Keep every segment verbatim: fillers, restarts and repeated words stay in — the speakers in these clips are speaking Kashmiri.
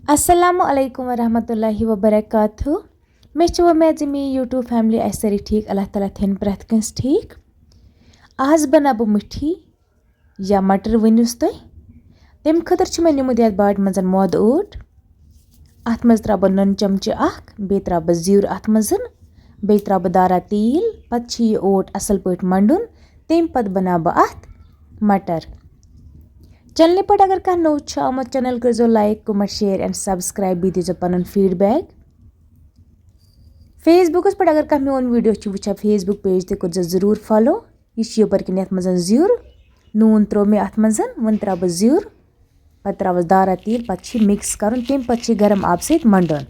السلام علیکم ورحمۃ اللہ وبرکاتہ۔ مےٚ چھِ وۄمید زِ میٛٲنۍ YouTube family آسہِ سٲری ٹھیٖک، اللہ تعالیٰ تھٲیِن پرٛٮ۪تھ کٲنٛسہِ ٹھیٖک۔ آز بَناو بہٕ مُٹھی یا مَٹر، ؤنِو تُہۍ۔ تَمہِ خٲطرٕ چھُ مےٚ نیُمُت یَتھ باٹہِ منٛز مٲدٕ اوٹ۔ اَتھ منٛز ترٛاوٕ بہٕ نُن چمچہٕ اَکھ، بیٚیہِ ترٛاوٕ بہٕ زیُر اَتھ منٛز، بیٚیہِ ترٛاوٕ بہٕ دارا تیٖل۔ پَتہٕ چھُ یہِ اوٹ اَصٕل پٲٹھۍ مَنٛڈُن، تَمہِ پَتہٕ بَناو بہٕ اَتھ مَٹر۔ چینلہِ پٮ۪ٹھ اگر کانٛہہ نوٚو چھُ آمُت، channel کٔرۍزیو like، comment، share and subscribe، بیٚیہِ دیٖزیو پَنُن feedback۔ Facebookس پٮ۪ٹھ اگر کانٛہہ میون video چھُ وٕچھان، Facebook page تہِ کٔرۍزیو ضروٗر follow۔ یہِ چھُ یَپٲرۍ کِنۍ یَتھ منٛز زیُر، نوٗن ترٛوو مےٚ اَتھ منٛز، وۄنۍ ترٛاوٕ بہٕ زیُر، پَتہٕ ترٛاوَس دارا تیٖل، پَتہٕ چھُ یہِ mix کَرُن، تَمہِ پَتہٕ چھُ یہِ گرم آبہٕ سۭتۍ مَنٛڈُن۔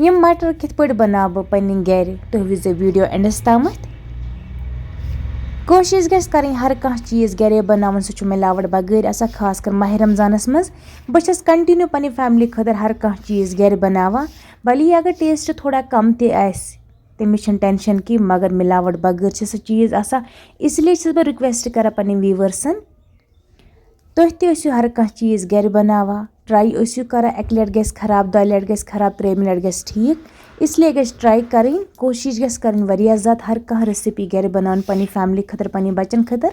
یِم مَٹر کِتھ پٲٹھۍ بَناوٕ بہٕ پنٛنہِ گَرِ، تُہۍ وٕچھزیو video endس تامَتھ۔ کوٗشِش گژھِ کَرٕنۍ ہر کانٛہہ چیٖز گَرے بَناوُن، سُہ چھُ مِلاوَٹ بغٲرۍ آسان، خاص کر ماہِ رمضانَس منٛز۔ بہٕ چھَس continue پنٛنہِ family خٲطرٕ ہر کانٛہہ چیٖز گَرِ بَناوان، بھلے اگر taste تھوڑا کَم تہِ آسہِ، تٔمِس چھُنہٕ tension کینٛہہ، مگر مِلاوَٹ بغٲر چھِ سُہ چیٖز آسان۔ اس لیے چھَس بہٕ request کَران پنٛنٮ۪ن viewersن، تُہۍ تہِ ٲسِو ہر کانٛہہ چیٖز گَرِ بَناوان، try ٲسِو کَران، اَکہِ لَٹہِ گژھِ خراب، دۄیہِ لَٹہِ گژھِ خراب، ترٛیٚیِمہِ لَٹہِ گژھِ ٹھیٖک۔ اس لیے گژھِ try کَرٕنۍ، کوٗشِش گژھِ کَرٕنۍ واریاہ زیادٕ ہر کانٛہہ recipe گَرِ بَناوٕنۍ پنٛنہِ family خٲطرٕ، پنٛنہِ بَچَن خٲطرٕ۔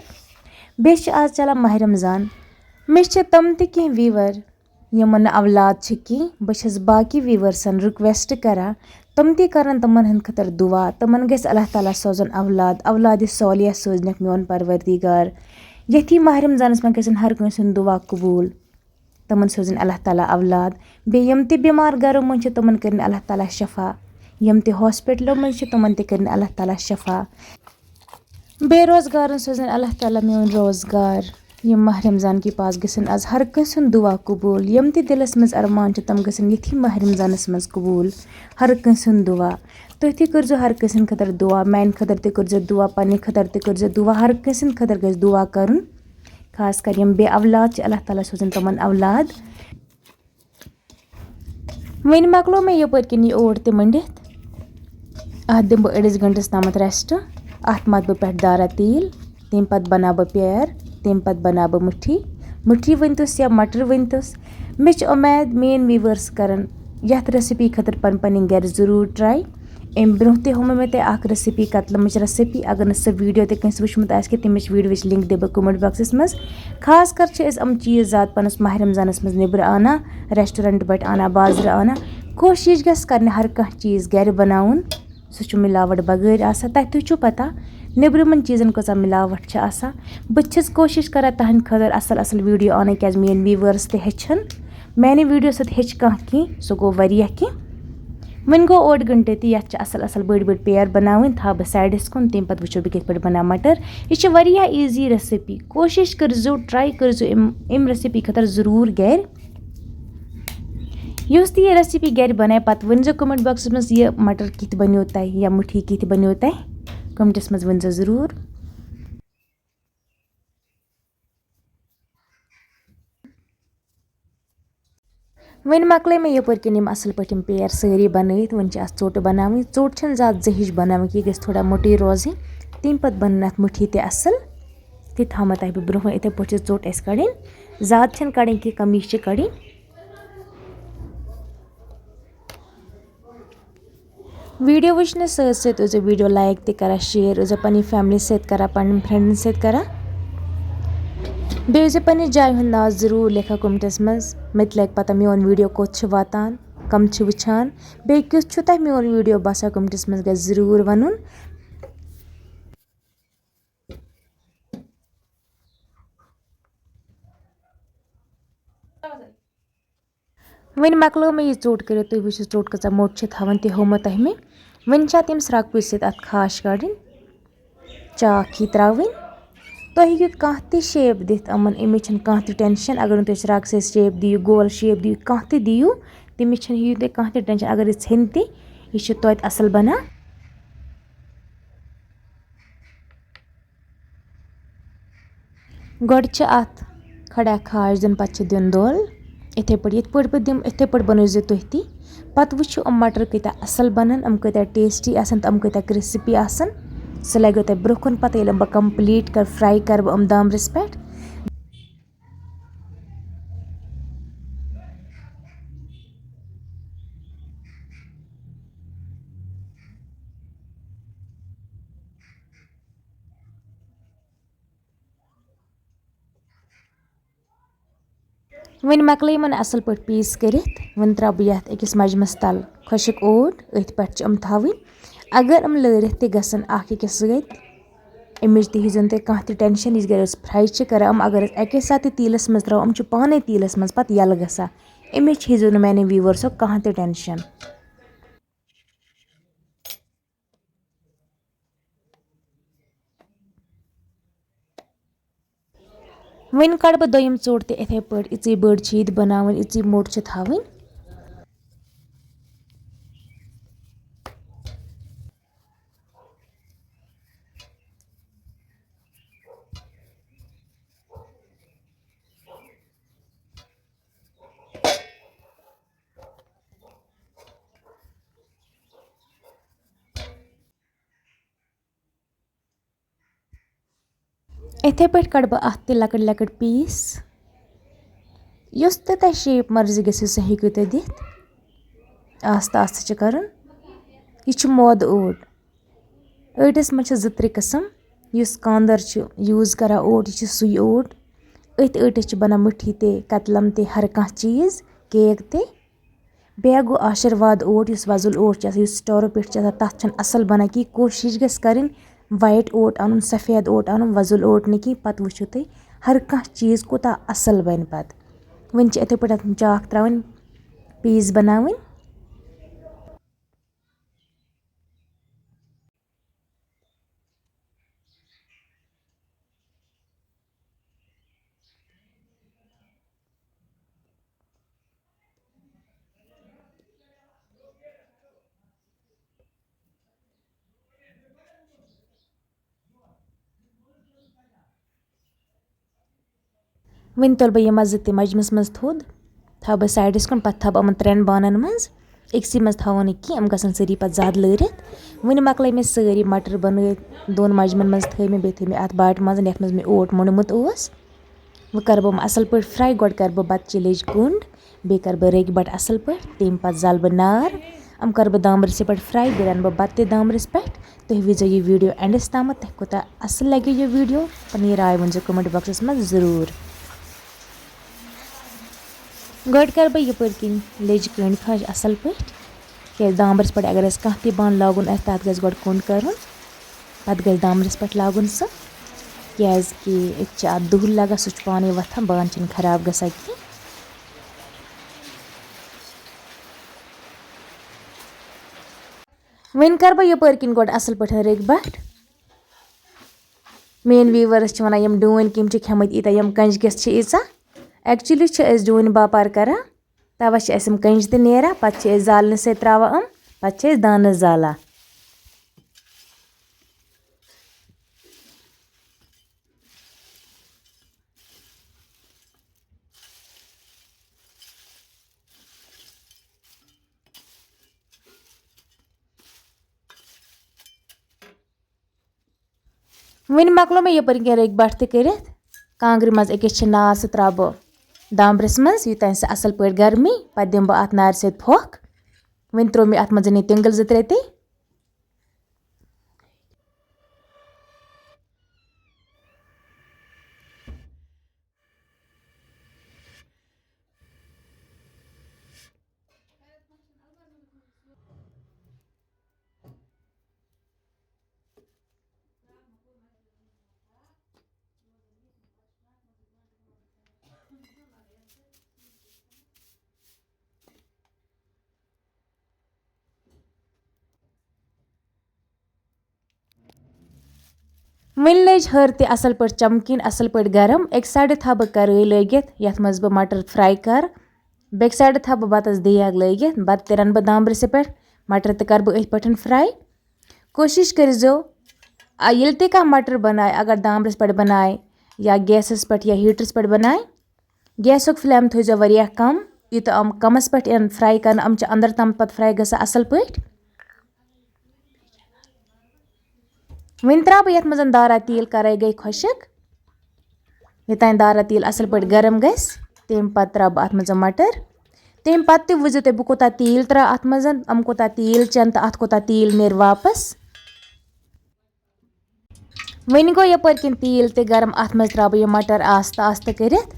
بیٚیہِ چھِ آز چَلان ماہِ رمضان۔ مےٚ چھِ تِم تہِ کینٛہہ viewer یِمَن نہٕ اولاد چھِ کینٛہہ، بہٕ چھَس باقی viewersن request کَران، تِم تہِ کَرَن تِمَن ہٕنٛدِ خٲطرٕ دُعا، تِمَن گژھِ اللہ تعالیٰ سوزُن اولاد، اولادِ صالحہ سوزنَکھ میون پروردگار۔ یَتھ ہی ماہِ رمضانَس منٛز گژھن ہر کٲنٛسہِ ہُنٛد دُعا قبوٗل، تِمَن سوزِن اللہ تعالیٰ اولاد۔ بیٚیہِ یِم تہِ بٮ۪مار گَرو منٛز چھِ، تِمَن کٔرِن اللہ تعالیٰ شفا۔ یِم تہِ hospitalو منٛز چھِ، تِمَن تہِ کٔرِن اللہ تعالیٰ شفا۔ بے روزگارَن سوزِن اللہ تعالیٰ میون روزگار۔ یِم ماہِ رمضان کی پاس گژھن آز ہر کٲنٛسہِ ہُنٛد دُعا قبوٗل۔ یِم تہِ دِلَس منٛز ارمان چھِ، تِم گژھن یِتھی ماہِ رمضانَس منٛز قبوٗل۔ ہر کٲنٛسہِ ہُنٛد دُعا۔ تُہۍ تہِ کٔرۍزیو ہر کٲنٛسہِ ہِنٛدِ خٲطرٕ دُعا، میٛانہِ خٲطرٕ تہِ کٔرۍزیو دُعا، پنٛنہِ خٲطرٕ تہِ کٔرۍزیو دُعا۔ ہر کٲنٛسہِ ہِنٛدِ خٲطرٕ گژھِ دُعا کَرُن۔ خاص کر یِم بے اولاد چھِ، اللہ تعالیٰ سوزِن تِمَن اولاد۔ وۄنۍ مۄکلو مےٚ یَپٲرۍ کِنۍ یہِ اوٹ تہِ مٔنڈِتھ۔ اَتھ دِمہٕ بہٕ أڑِس گھنٹَس تامَتھ rest۔ اَتھ مَتھٕ بہٕ پٮ۪ٹھ دارا تیٖل، تَمہِ پَتہٕ بَناو بہٕ پیر، تَمہِ پَتہٕ بَناو بہٕ مُٹھی۔ مُٹھی ؤنۍتَس یا مَٹر ؤنۍتَس۔ مےٚ چھِ اُمید میٛٲنۍ viewers کَرَن یَتھ recipe خٲطرٕ پَنٕنۍ پَنٕنۍ گَرِ ضروٗر try۔ اَمہِ برٛونٛہہ تہِ ہوومو مےٚ تۄہہِ اَکھ recipe، کَتلہٕ مٕچ recipe۔ اگر نہٕ سۄ video تہِ کٲنٛسہِ وٕچھمُت آسہِ کینٛہہ، تَمِچ videoوٕچ link دِمہٕ بہٕ comment boxس منٛز۔ خاص کر چھِ أسۍ یِم چیٖز زیادٕ پَہنَس ماہِ رمضانَس منٛز نیٚبرٕ اَنان، restaurant پٮ۪ٹھ اَنان، بازرٕ اَنان۔ کوٗشِش گژھِ کَرنہِ ہر کانٛہہ چیٖز گَرِ بَناوُن، سُہ چھُ مِلاوَٹ بغٲرۍ آسان۔ تۄہہِ تہِ چھُو پَتہ نیٚبرِمٮ۪ن چیٖزَن کۭژاہ مِلاوَٹ چھِ آسان۔ بہٕ تہِ چھَس کوٗشِش کَران تُہٕنٛدِ خٲطرٕ اَصٕل اَصٕل video اَنٕنۍ، کیٛازِ میٛٲنۍ viewers تہِ ہیٚچھَن۔ میٛانہِ video سۭتۍ ہیٚچھِ کانٛہہ کینٛہہ، سُہ گوٚو واریاہ کینٛہہ۔ وۄنۍ گوٚو اوٚڑ گھنٹہٕ تہِ، یَتھ چھِ اَصٕل اَصٕل بٔڑۍ بٔڑۍ پیر بَناوٕنۍ، تھاوٕ بہٕ sideس کُن، تَمہِ پَتہٕ وٕچھو بہٕ کِتھ پٲٹھۍ بَناو مَٹر۔ یہِ چھِ واریاہ easy recipe، کوٗشِش کٔرۍزیو، try کٔرۍزیو اَمہِ اَمہِ recipe خٲطرٕ ضروٗر گَرِ۔ یُس تہِ یہِ recipe گَرِ بَنایہِ، پَتہٕ ؤنۍزیو comment boxس منٛز یہِ مَٹر کِتھ بَنیو تۄہہِ یا مُٹھی کِتھ بَنیو تۄہہِ، commentس منٛز ؤنۍزیو ضروٗر۔ وۄنۍ مۄکلٲے مےٚ یَپٲرۍ کِنۍ یِم اَصٕل پٲٹھۍ یِم پیر سٲری بَنٲیِتھ۔ وۄنۍ چھِ اَتھ ژوٚٹ بَناوٕنۍ۔ ژوٚٹ چھَنہٕ زیادٕ زٔہِج بَناوٕنۍ کینٛہہ، یہِ گژھِ تھوڑا موٚٹٕے روزٕنۍ۔ تَمہِ پَتہٕ بَنَن اَتھ مُٹھی تہِ اَصٕل۔ تہِ تھاوٕ مےٚ تۄہہِ بہٕ برٛونٛہہ کَنہِ۔ یِتھَے پٲٹھۍ چھِ ژوٚٹ اَسہِ کَڑٕنۍ۔ زیادٕ چھَنہٕ کَڑٕنۍ کینٛہہ، کَمٕے چھِ کَڑٕنۍ۔ Video وٕچھنہٕ سۭتۍ سۭتۍ ٲسۍزیو video like تہِ کَران، share ٲسۍزیو پنٛنہِ family سۭتۍ کَران، پنٛنٮ۪ن friendن سۭتۍ کَران۔ بیٚیہِ ٲسۍزیو پنٛنہِ جایہِ ہُنٛد ناو ضروٗر لیکھان commentس منٛز۔ مےٚ تہِ لَگہِ پَتہ میون video کوٚت چھُ واتان، کَم چھِ وٕچھان، بیٚیہِ کیُتھ چھُ تۄہہِ میون video باسان، commentس منٛز گژھِ ضروٗر وَنُن۔ وۄنۍ مۄکلٲو مےٚ یہِ ژوٚٹ کٔرِتھ، تُہۍ وٕچھِو ژوٚٹ کۭژاہ موٚٹ چھِ تھاوان، تہِ ہوومو تۄہہِ مےٚ۔ وۄنۍ چھِ اَتھ یِم سرٛکھ پِسِتھ اَتھ خاش کَڑٕنۍ، چاکھ ہی ترٛاوٕنۍ۔ تُہۍ ہیٚکِو کانٛہہ تہِ شیپ دِتھ یِمَن، اَمِچ چھَنہٕ کانٛہہ تہِ ٹٮ۪نشَن۔ اگر نہٕ تُہۍ شراکسَس شیپ دِیِو، گول شیپ دِیِو، کانٛہہ تہِ دِیِو، تَمِچ چھَنہٕ، ہیٚیِو تُہۍ کانٛہہ تہِ ٹٮ۪نشَن۔ اگر یہِ ژھیٚنہِ تہِ، یہِ چھُ توتہِ اَصٕل بَنان۔ گۄڈٕ چھِ اَتھ کھڑا کھاج دیُن، پَتہٕ چھِ دیُن دۄل۔ یِتھَے پٲٹھۍ، یِتھ پٲٹھۍ بہٕ دِمہٕ، یِتھَے پٲٹھۍ بَنٲیزیو تُہۍ تہِ۔ پَتہٕ وٕچھِو یِم مَٹر کۭتیٛاہ اَصٕل بَنَن، یِم کۭتیٛاہ ٹیسٹی آسَن تہٕ یِم کۭتیٛاہ کرٛسپی آسَن۔ سُہ لَگیو تۄہہِ برٛونٛہہ کُن پَتہ، ییٚلہِ یِم بہٕ کَمپٕلیٖٹ کَرٕ، فرٛاے کَرٕ بہٕ یِم دامبرِس پٮ۪ٹھ۔ وۄنۍ مۄکلے یِمَن اَصٕل پٲٹھۍ پیٖس کٔرِتھ، وۄنۍ ترٛاوٕ بہٕ یَتھ أکِس مَجمَس تَل خۄشٕک اوٹ، أتھۍ پٮ۪ٹھ چھِ یِم تھاوٕنۍ۔ اگر یِم لٲرِتھ تہِ گژھن اَکھ أکِس سۭتۍ، اَمِچ تہِ ہیٚزیو نہٕ تُہۍ کانٛہہ تہِ ٹٮ۪نشَن۔ یِژھ گرِ أسۍ فرٛاے چھِ کَران، یِم اگر أسۍ اَکے ساتہٕ تیٖلَس منٛز ترٛاوو، یِم چھِ پانَے تیٖلَس منٛز پَتہٕ یَلہٕ گژھان۔ اَمِچ ہیٚزیو نہٕ میٛانٮ۪ن ویٖوَرسو کانٛہہ تہِ ٹٮ۪نشَن۔ وۄنۍ کَڑٕ بہٕ دوٚیِم ژوٚٹ تہِ یِتھَے پٲٹھۍ، یِژٕے بٔڑ چھِ یہِ تہِ بَناوٕنۍ، یِژٕے موٚٹ چھِ تھاوٕنۍ۔ یِتھَے پٲٹھۍ کَڑٕ بہٕ اَتھ تہِ لۄکٕٹۍ لۄکٕٹۍ پیٖس۔ یُس تہِ تۄہہِ شیپ مرضی گژھِ، سُہ ہیٚکِو تُہۍ دِتھ۔ آستہٕ آستہٕ چھِ کَرُن۔ یہِ چھُ مٲدٕ اوٹ۔ ٲٹِس منٛز چھِ زٕ ترٛےٚ قٕسٕم۔ یُس کانٛدَر چھُ یوٗز کَران اوٹ، یہِ چھُ سُے اوٹ۔ أتھۍ ٲٹِس چھِ بَنان مُٹھی تہِ، کَتلَم تہِ، ہر کانٛہہ چیٖز، کیک تہِ۔ بیٚیہِ گوٚو آشِرواد اوٹ، یُس وۄزُل اوٹ چھُ آسان، یُس سٹورو پٮ۪ٹھ چھُ آسان، تَتھ چھُنہٕ اَصٕل بَنان کِہیٖنۍ۔ کوٗشِش گژھِ کَرٕنۍ white اوٹ اَنُن، سفید اوٹ اَنُن، وۄزُل اوٹ نہٕ کِہیٖنۍ۔ پَتہٕ وٕچھِو تُہۍ ہر کانٛہہ چیٖز کوٗتاہ اَصٕل بَنہِ پَتہٕ۔ وۄنۍ چھِ یِتھَے پٲٹھۍ اَتھ چاکھ ترٛاوٕنۍ، پیٖس بَناوٕنۍ۔ وۄنۍ تُلہٕ بہٕ یِم زٕ تہِ مَجمَس منٛز تھوٚد، تھاوٕ بہٕ سایڈَس کُن، پَتہٕ تھاوٕ بہٕ یِمَن ترٛٮ۪ن بانَن منٛز۔ أکسٕے منٛز تھاوو نہٕ کینٛہہ، یِم گژھن سٲری پَتہٕ زیادٕ لٲرِتھ۔ وۄنۍ مۄکلٲے مےٚ سٲری مَٹر بَنٲوِتھ، دۄن مَجمَن منٛز تھٲے مےٚ، بیٚیہِ تھٲے مےٚ اَتھ باٹہِ منٛز، یَتھ منٛز مےٚ اوٹ موٚنڈمُت اوس۔ وۄنۍ کَرٕ بہٕ یِم اَصٕل پٲٹھۍ فرٛاے۔ گۄڈٕ کَرٕ بہٕ بَتہٕ چہِ لیٚجہِ کوٚنٛڈ، بیٚیہِ کَرٕ بہٕ رٔکۍ بَٹہٕ اَصٕل پٲٹھۍ، تَمہِ پَتہٕ زالہٕ بہٕ نار۔ یِم کَرٕ بہٕ دامبرِسٕے پٮ۪ٹھ فرٛاے، بیٚیہِ رَنہٕ بہٕ بَتہٕ تہِ دامبرِس پٮ۪ٹھ۔ تُہۍ وٕچھزیو یہِ ویٖڈیو اینڈَس تامَتھ، تۄہہِ کوٗتاہ اَصٕل لَگیو یہِ ویٖڈیو، پَنٕنۍ راے ؤنۍزیو comment boxَس منٛز ضروٗر۔ گۄڈٕ کَرٕ بہٕ یَپٲرۍ کِنۍ لیٚجہِ کٔنٛڈۍ پھَش اَصٕل پٲٹھۍ، کیٛازِ دامبرِس پٮ۪ٹھ اگر اَسہِ کانٛہہ تہِ بانہٕ لاگُن آسہِ، تَتھ گژھِ گۄڈٕ کوٚنٛڈ کَرُن، پَتہٕ گژھِ دامبرِس پٮ۪ٹھ لاگُن سُہ، کیٛازِکہِ أتۍ چھِ اَتھ دُہُل لَگان، سُہ چھُ پانَے وۄتھان، بانہٕ چھِنہٕ خراب گژھان کینٛہہ۔ وۄنۍ کَرٕ بہٕ یَپٲرۍ کِنۍ گۄڈٕ اَصٕل پٲٹھۍ رٔکۍ بَٹھ۔ میٛٲنۍ viewers چھِ وَنان، یِم ڈوٗنۍ کٔمۍ چھِ کھٮ۪مٕتۍ ییٖتیٛاہ، یِم کَنجہِ کِژھ چھِ ییٖژاہ۔ Actually چھِ أسۍ ڈوٗنۍ باپار کَران، تَوَے چھِ اَسہِ یِم کَنجہِ تہِ نیران، پَتہٕ چھِ أسۍ زالنہٕ سۭتۍ ترٛاوان یِم، پَتہٕ چھِ أسۍ دانَس زالان۔ وۄنۍ مۄکلو مےٚ یَپٲرۍ کِنۍ رٔکۍ بَٹھ تہِ کٔرِتھ۔ کانٛگرِ منٛز أکِس چھِ نار، سُہ ترٛاوٕ بہٕ دامبرِس منٛز، یوٚتام سُہ اَصٕل پٲٹھۍ گرمی، پَتہٕ دِمہٕ بہٕ اَتھ نارِ سۭتۍ پھۄکھ۔ وۄنۍ ترٛوو مےٚ اَتھ منٛز یہِ تیٚنٛگٕل زٕ ترٛےٚ تہِ۔ وۄنۍ لٔج ہَر تہِ اَصٕل پٲٹھۍ چمکِنۍ، اَصٕل پٲٹھۍ گرم۔ اَکہِ سایڈٕ تھاوٕ بہٕ کَرٲے لٲگِتھ، یَتھ منٛز بہٕ مَٹر fry کَرٕ۔ بیٚکہِ سایڈٕ تھاوٕ بہٕ بَتَس دیگ لٲگِتھ، بَتہٕ تہِ رَنہٕ بہٕ دامبرِس پٮ۪ٹھ، مَٹر تہِ کَرٕ بہٕ أتھۍ پٮ۪ٹھ fry۔ کوٗشِش کٔرۍزیو، آ، ییٚلہِ تہِ کانٛہہ مَٹر بَنایہِ، اگر دامبرِس پٮ۪ٹھ بَنایہِ یا گیسَس پٮ۪ٹھ یا heaterس پٮ۪ٹھ بَنایہِ، گیسُک flame تھٲیزیو واریاہ کم۔ یوٗتاہ یِم کمس پٮ۪ٹھ یِن fry کرنہٕ، یِم چھِ اندر تام پتہٕ fry گژھان اصل پٲٹھۍ۔ وۄنۍ ترٛاوٕ بہٕ یتھ منٛز دارا تیٖل، کرے گٔے خۄشک۔ یوٚتام دارا تیٖل اصل پٲٹھۍ گرم گژھِ، تمہِ پتہٕ ترٛاوٕ بہٕ اتھ منٛز مٹر۔ تمہِ پتہٕ تہِ وٕچھزیو تُہۍ بہٕ کوٗتاہ تیٖل ترٛاوٕ اتھ منٛز، یِم کوٗتاہ تیٖل چٮ۪ن تہٕ اتھ کوٗتاہ تیٖل نیرِ واپس۔ وۄنۍ گوٚو یَپٲرۍ کِنۍ تیٖل تہِ گرم، اَتھ منٛز ترٛاوٕ بہٕ یہِ مَٹر آستہٕ آستہٕ کٔرِتھ۔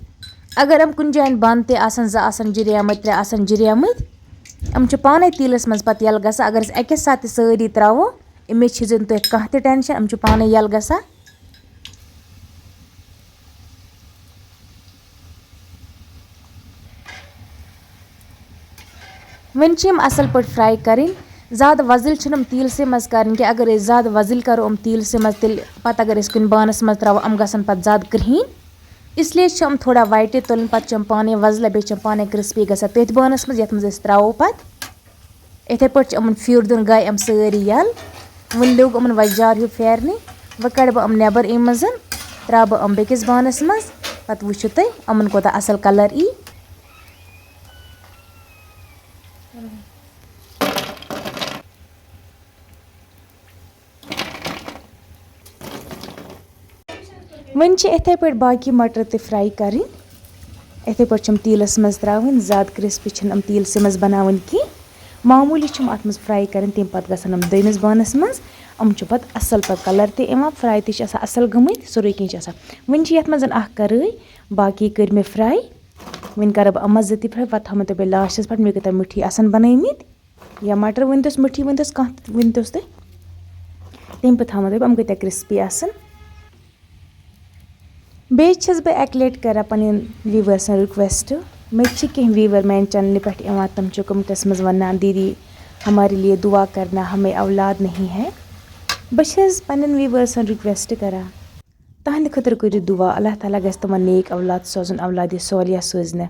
اگر یِم کُنہِ جایہِ بنٛد تہِ آسَن، زٕ آسَن جُریمٕتۍ، ترٛےٚ آسَن جُریمٕتۍ، یِم چھِ پانَے تیٖلَس منٛز پَتہٕ یَلہٕ گژھان۔ اگر أسۍ اَکے ساتہٕ یہِ سٲری ترٛاوو، اَمِچ چھِ زَن تُہۍ کانٛہہ تہِ tension، یِم چھِ پانَے یَلہٕ گژھان۔ وۄنۍ چھِ یِم اَصٕل پٲٹھۍ fry کَرٕنۍ۔ زیادٕ وۄزٕلۍ چھِنہٕ یِم تیٖلسٕے منٛز کَرٕنۍ کینٛہہ۔ اگر أسۍ زیادٕ وۄزٕلۍ کَرو یِم تیٖلسٕے منٛز، تیٚلہِ پَتہٕ اگر أسۍ کُنہِ بانَس منٛز ترٛاوو، یِم گژھن پَتہٕ زیادٕ کرٛہِنۍ۔ اس لیے چھِ یِم تھوڑا white تُلٕنۍ، پَتہٕ چھِ یِم پانَے وۄزلہٕ، بیٚیہِ چھِ یِم پانَے crispy گژھان تٔتھۍ بانَس منٛز، یَتھ منٛز أسۍ ترٛاوو پَتہٕ۔ یِتھَے پٲٹھۍ چھِ یِمَن پھیُر دیُن، گٔے یِم سٲری یَلہٕ۔ وۄنۍ لوٚگ یِمَن وۄزجار ہیوٗ پھیرنہِ۔ وۄنۍ کَڑٕ بہٕ یِم نٮ۪بَر اَمہِ منٛز، ترٛاوٕ بہٕ یِم بیٚکِس بانَس منٛز۔ پَتہٕ وٕچھِو تُہۍ یِمَن کوٗتاہ اَصٕل colour یی۔ وۄنۍ چھِ یِتھَے پٲٹھۍ باقٕے مَٹر تہِ fry کَرٕنۍ۔ یِتھَے پٲٹھۍ چھِ یِم تیٖلَس منٛز ترٛاوٕنۍ، زیادٕ crispy چھِنہٕ یِم تیٖلسٕے منٛز بَناوٕنۍ کینٛہہ۔ معموٗلی چھِ یِم اَتھ منٛز fry کَرٕنۍ، تَمہِ پَتہٕ گژھن یِم دوٚیمِس بانَس منٛز۔ یِم چھِ پَتہٕ اَصٕل پٲٹھۍ colour تہِ یِوان، fry تہِ چھِ آسان اَصٕل گٔمٕتۍ، سورُے کینٛہہ چھِ آسان۔ وۄنۍ چھِ یَتھ منٛز اَکھ کَرٲے، باقٕے کٔرۍ مےٚ fry۔ وۄنۍ کَرٕ بہٕ یِم زٕ تہِ fry، پَتہٕ تھاوٕ بہٕ تۄہہِ بیٚیہِ lastس پٮ۪ٹھ مےٚ کوٗتاہ مِٹھی آسَن بَنٲومٕتۍ۔ یا مَٹر ؤنۍتوس، مِٹھی ؤنۍتوس، کانٛہہ تہِ ؤنۍتوس تُہۍ۔ تَمہِ پَتہٕ تھاوٕ بہٕ یِم کۭتیٛاہ crispy آسَن۔ بیٚیہِ چھَس بہٕ اَکہِ لَٹہِ کَران پنٛنٮ۪ن viewersن request۔ مےٚ چھِ کینٛہہ viewer میٛانہِ channelہِ پٮ۪ٹھ یِوان، تِم چھِ commentس منٛز وَنان، "دیٖدی، ہمارے لیے دعا کرنا، ہمیں اولاد نہیں ہے۔" بہٕ چھَس پنٛنٮ۪ن viewersن request کران، تہنٛدِ خٲطرٕ کٔرِو دُعا، اللہ تعالیٰ گژھِ تِمن نیک اولاد سوزُن، اولادِ صالحہ سوزنہِ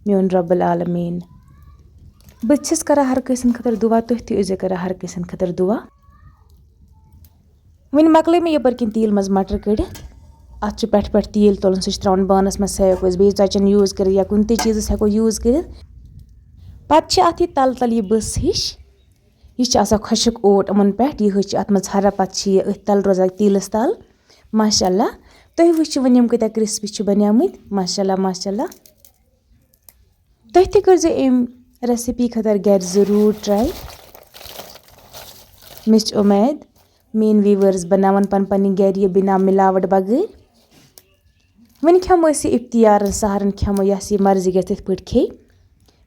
میون رب العالمین۔ بہٕ تہِ چھَس کران ہر کٲنٛسہِ ہٕنٛدِ خٲطرٕ دُعا، تُہۍ تہِ ٲسۍزیو کران ہر کٲنٛسہِ ہٕنٛدِ خٲطرٕ دُعا۔ وۄنۍ مۄکلٲے مےٚ یَپٲرۍ کِنۍ تیٖل منٛز مَٹر کٔڑِتھ۔ اَتھ چھُ پٮ۪ٹھٕ پٮ۪ٹھٕ تیٖل تُلُن، سُہ چھُ ترٛاوُن بانَس منٛز، سُہ ہٮ۪کو أسۍ بیٚیہِ ژۄچَن use کٔرِتھ یا کُنہِ تہِ چیٖزَس ہٮ۪کو use کٔرِتھ۔ پَتہٕ چھِ اَتھ یہِ تَلہٕ تَلہٕ یہِ بٕس ہِش، یہِ چھِ آسان خۄشٕک اوٹ یِمَن پٮ۪ٹھ، یِہوٚے چھِ اَتھ منٛز ژھران، پَتہٕ چھِ یہِ أتھۍ تَلہٕ روزان تیٖلَس تَل۔ ماشاء اللہ، تُہۍ وٕچھِو وۄنۍ یِم کۭتیٛاہ crispy چھِ بَنیمٕتۍ۔ ماشاء اللہ، ماشاء اللہ۔ تُہۍ تہِ کٔرۍزیو اَمہِ recipe خٲطرٕ گَرِ ضروٗر try۔ مےٚ چھِ اُمید میٛٲنۍ viewers بَناوَن پَنٕنۍ پَنٕنۍ گَرِ یہِ بِنا مِلاوَٹ بغٲر۔ وۄنۍ کھٮ۪مو أسۍ یہِ اِفتِیارَن سحرَن کھٮ۪مو، یَس یہِ مرضی گژھِ تِتھ پٲٹھۍ کھیٚیہِ۔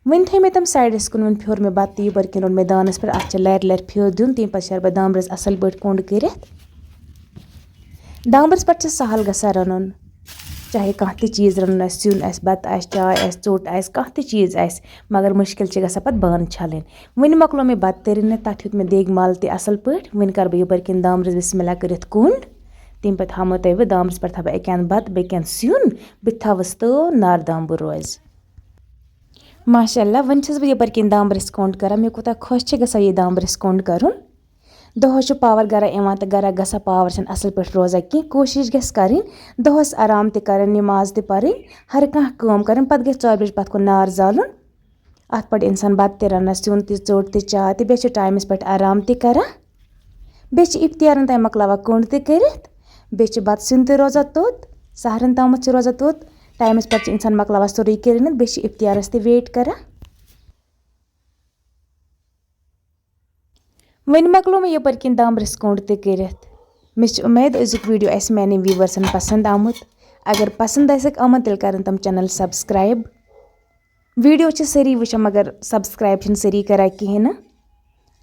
وۄنۍ تھٲے مےٚ تِم sideس کُن، وۄنۍ پھیوٚر مےٚ بَتہٕ تہٕ یہِ بٔرۍ کِنۍ روٚٹ مےٚ دانَس پٮ۪ٹھ، اَتھ چھِ لَرِ لَرِ پھیوٚر دیُن، تَمہِ پَتہٕ شیرٕ بہٕ دامبرِس اَصٕل پٲٹھۍ کوٚنٛڈ کٔرِتھ۔ دامبرِس پٮ۪ٹھ چھِ سہل گژھان رَنُن، چاہے کانٛہہ تہِ چیٖز رَنُن آسہِ، سیُن آسہِ، بَتہٕ آسہِ، چاے آسہِ، ژوٚٹ آسہِ، کانٛہہ تہِ چیٖز آسہِ، مگر مُشکِل چھِ گژھان پَتہٕ بانہٕ چھَلٕنۍ۔ وۄنۍ مۄکلو مےٚ بَتہٕ تہِ رٔنِتھ، تَتھ ہیوٚت مےٚ دیگہٕ مَل تہِ اَصٕل پٲٹھۍ۔ وۄنۍ کَرٕ بہٕ یَپٲرۍ کِنۍ دامبرِس بِسمِ اللہ کٔرِتھ کوٚنٛڈ، تَمہِ پَتہٕ ہاومو تۄہہِ بہٕ دامبرِس پٮ۪ٹھ تھاوٕ بہٕ اَکہِ اَندٕ بَتہٕ، بیٚکہِ اَندٕ سیُن، بہٕ تہِ تھاوَس تٲو، نار دامبُر روزِ۔ ماشاء اللہ، وۄنۍ چھَس بہٕ یَپٲرۍ کِنۍ دامبرِس کوٚنٛڈ کَران۔ مےٚ کوٗتاہ خۄش چھِ گژھان یہِ دامبرِس کوٚنٛڈ کَرُن۔ دۄہَس چھُ power گَرا یِوان تہٕ گَرا گژھان، power چھِنہٕ اَصٕل پٲٹھۍ روزان کینٛہہ۔ کوٗشِش گژھِ کَرٕنۍ دۄہَس آرام تہِ کَرٕنۍ، نماز تہِ پَرٕنۍ، ہر کانٛہہ کٲم کَرٕنۍ۔ پَتہٕ گژھِ ژورِ بَجہِ پَتہٕ کُن نار زالُن۔ اَتھ پٮ۪ٹھ اِنسان بَتہٕ تہِ رَنان، سیُن تہِ، ژوٚٹ تہِ، چاے تہِ، بیٚیہِ چھِ timeس پٮ۪ٹھ آرام تہِ کَران۔ بیٚیہِ چھِ اِفتِیارَن تام مۄکلاوان کوٚنٛڈ تہِ کٔرِتھ، بیٚیہِ چھِ بَتہٕ سیُن تہِ روزان توٚت، سحرَن تامَتھ چھِ روزان توٚت، timeس پٮ۪ٹھ چھِ اِنسان مۄکلاوان سورُے کٔرِتھ، بیٚیہِ چھِ اِفتِیارَس تہِ wait کَران۔ وۄنۍ مۄکلو مےٚ یَپٲرۍ کِنۍ دامبرِس کوٚنٛڈ تہِ کٔرِتھ۔ مےٚ چھِ اُمید أزیُک video آسہِ میٛانٮ۪ن viewersن پَسنٛد آمُت۔ اگر پَسنٛد آسٮ۪کھ آمُت، تیٚلہِ کَرَن تِم channel subscribe۔ Video چھِ سٲری وٕچھان، مگر subscribe چھِنہٕ سٲری کَران کِہیٖنۍ نہٕ۔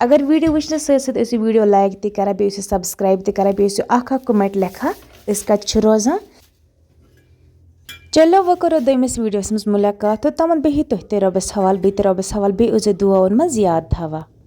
اگر video وٕچھنَس سۭتۍ سۭتۍ ٲسِو video like تہِ کَران، بیٚیہِ ٲسِو subscribe تہِ کَران، بیٚیہِ ٲسِو اَکھ اَکھ comment لیکھان، أسۍ کَتہِ چھِ روزان۔ چلو، وۄنۍ کَرو دوٚیمِس videoس منٛز مُلاقات۔ توٚتامَتھ بِہِو تُہۍ تہِ رۄبَس حوال، بہٕ تہِ رۄبَس حوال، بیٚیہِ ٲسۍزیو دُعاوَن منٛز یاد تھاوان۔